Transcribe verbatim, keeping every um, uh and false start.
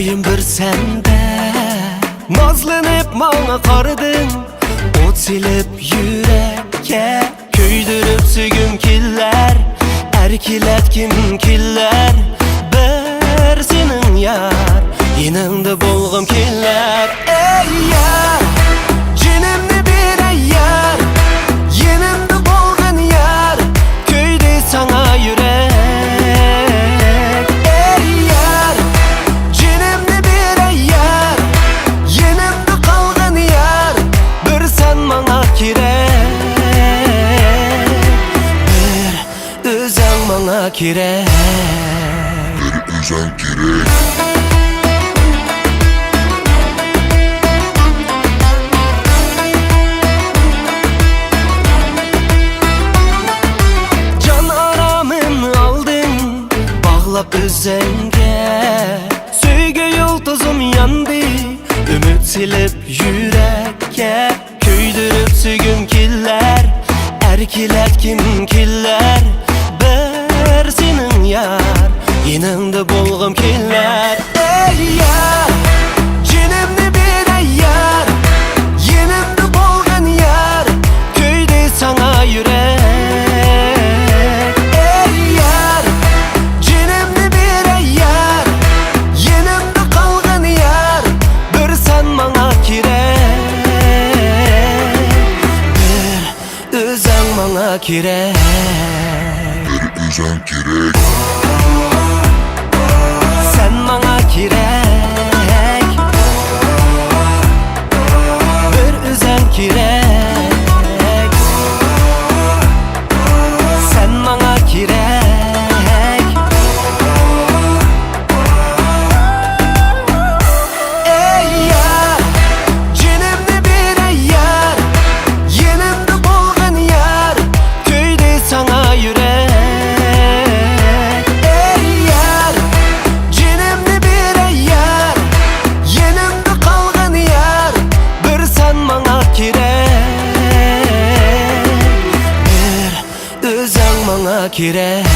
ئۆيۈم بىر سەندە، نازلىنىپ ماڭا قارىدىڭ، ئوت سېلىپ يۈرەككە، كۆيدۈرۈپ سۆيگۈم كېلەر، ئەركىلەتكۈم كېلەر، بىر سېنىڭ يار، يېنىڭدا بولغۇم كېلەر. ئەي يار، جېنىمنى بېرەي يار، يېنىمدا بولغىن يار، كۆيدى ساڭا يۈرەك. ئەي يار، جېنىمنى بېرەي يار، يېنىمدا قالغىن يار، بىر سەن ماڭا كېرەك، بىر ئۆزۈڭ ماڭا كېرەك. بىر ئۆزۈڭ كېرەك. جان ئارامىمنى ئالدىڭ باغلاپ ئۆزۈڭگە، سۆيگۈ يۇلتۇزۇم ياندى، ئۈمىد سېلىپ يۈرەككە، كۆيدۈرۈپ سۆيگۈم كېلەر، ئەركىلەتكۈم كېلەر، بىر سېنىڭ يار، يېنىڭدا بولغۇم كېلەر. ئەي يار، جېنىمنى بېرەي يار، يېنىمدا بولغىن يار، كۆيدى ساڭا يۈرەك. ئەي يار، جېنىمنى بېرەي يار، يېنىمدا قالغىن يار، بىر سەن ماڭا كېرەك، بىر ئۆزۈڭ ماڭا كېرەك. بىر ئۆزۈڭ كېرەك. سەن ماڭا كېرەك، بىر ئۆزۈڭ كېرەك. سەن ماڭا كېرەك. ئەي يار، جېنىمنى بېرەي يار، يېنىمدا بولغىن يار، كۆيدى ساڭا يۈرەك. ئەي يار، جېنىمنى بېرەي يار، يېنىمدا قالغىن يار، بىر سەن ماڭا كېرەك، بىر ئۆزۈڭ ماڭا كېرەك.